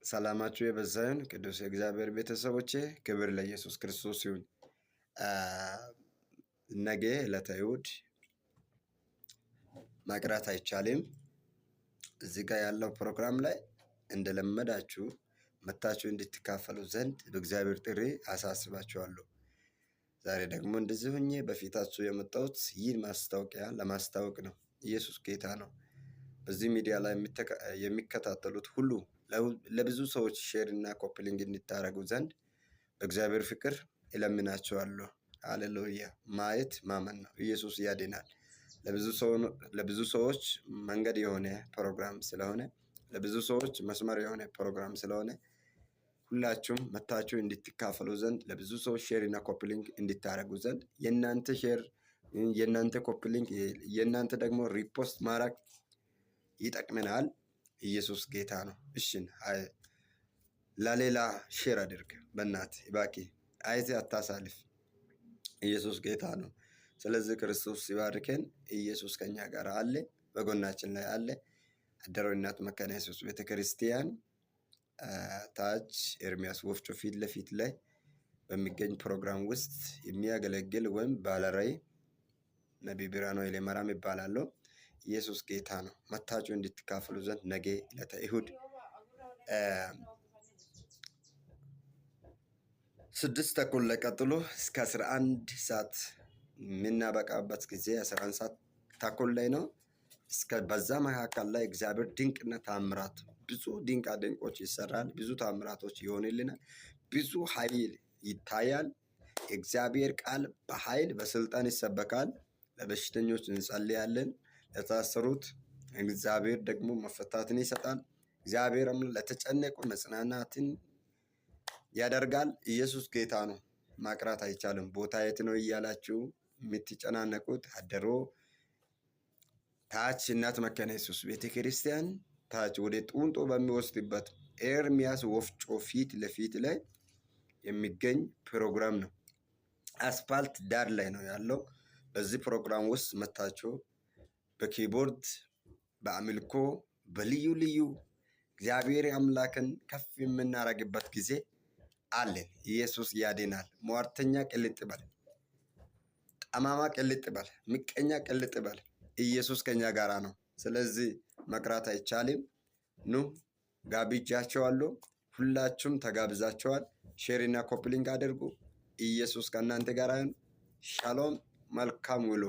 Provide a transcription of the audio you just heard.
ሰላማችሁ የበዛ ይሁን። ቅዱስ የእግዚአብሔር ቤተሰቦቼ ክብር ለኢየሱስ ክርስቶስ ይሁን። ነገ ዕለተ እሑድ መቅረት አይቻልም። እዚህ ጋር ያለው ፕሮግራም ላይ እንደለመዳችሁ መታችሁ እንድትካፈሉ ዘንድ በእግዚአብሔር ጥሪ አሳስባችኋለሁ። ዛሬ ደግሞ እንደዚህ ሆኜ በፊታችሁ የመጣሁት ይህን ማስታወቂያ ለማስታወቅ ነው። ኢየሱስ ጌታ ነው። በዚህ ሚዲያ ላይ የሚከታተሉት ሁሉ ለብዙ ሰዎች share እና copy link እንድታደርጉ ዘንድ በእግዚአብሔር ፍቅር እለምናችኋለሁ። ሃሌሉያ! ማየት ማመን ነው። ኢየሱስ ያድናል። ለብዙ ሰዎች መንገድ የሆነ ፕሮግራም ስለሆነ፣ ለብዙ ሰዎች መስመር የሆነ ፕሮግራም ስለሆነ፣ ሁላችሁም መታችሁ እንድትካፈሉ ዘንድ፣ ለብዙ ሰዎች share እና copy link እንድታደርጉ ዘንድ፣ የእናንተ share፣ የእናንተ copy link፣ የእናንተ ደግሞ repost ማድረግ ይጠቅመናል። ኢየሱስ ጌታ ነው። እሽን ለሌላ share አድርግ። በእናት እባክህ አይተህ አታሳልፍ። ኢየሱስ ጌታ ነው። ስለዚህ ክርስቶስ ሲባርከን ኢየሱስ ከኛ ጋር አለ፣ በጎናችን ላይ አለ። አደሮ እናት መካነ ኢየሱስ ቤተክርስቲያን ታች ኤርሚያስ ወፍጮ ፊት ለፊት ላይ በሚገኝ ፕሮግራም ውስጥ የሚያገለግል ወይም ባለራዕይ ነቢይ ብርሃኑ ኃይለማርያም ይባላለሁ። ኢየሱስ ጌታ ነው። መታችሁ እንድትካፈሉ ዘንድ ነገ ዕለተ እሑድ 6:30 ላይ ቀጥሎ እስከ 11 ሰዓት፣ የምናበቃበት ጊዜ 11 ሰዓት ተኩል ላይ ነው። እስከ በዛ መካከል ላይ እግዚአብሔር ድንቅና ታምራት፣ ብዙ ድንቃ ድንቆች ይሰራል። ብዙ ታምራቶች ይሆንልናል። ብዙ ኃይል ይታያል። የእግዚአብሔር ቃል በኃይል በስልጣን ይሰበካል። ለበሽተኞች እንጸልያለን። ለታሰሩት እግዚአብሔር ደግሞ መፈታትን ይሰጣል። እግዚአብሔርም ለተጨነቁ መጽናናትን ያደርጋል። ኢየሱስ ጌታ ነው። ማቅራት አይቻልም። ቦታ የት ነው እያላችሁ የምትጨናነቁት፣ አደሮ ታች እናት መካነ ኢየሱስ ቤተክርስቲያን ታች ወደ ጡንጦ በሚወስድበት ኤርሚያስ ወፍጮ ፊት ለፊት ላይ የሚገኝ ፕሮግራም ነው። አስፋልት ዳር ላይ ነው ያለው። በዚህ ፕሮግራም ውስጥ መታችሁ በ keyboard፣ በአምልኮ፣ በልዩ ልዩ እግዚአብሔር አምላክን ከፍ የምናደርግበት ጊዜ አለን። ኢየሱስ ያድናል። ሟርተኛ ቅልጥ በል፣ ጠማማ ቅልጥ በል፣ ምቀኛ ቅልጥ በል። ኢየሱስ ከኛ ጋራ ነው። ስለዚህ መቅረት አይቻልም። ኑ፣ ጋብዣችኋለሁ። ሁላችሁም ተጋብዛችኋል። Share እና copy link አድርጉ። ኢየሱስ ከእናንተ ጋር ይሁን። ሻሎም። መልካም ውሎ።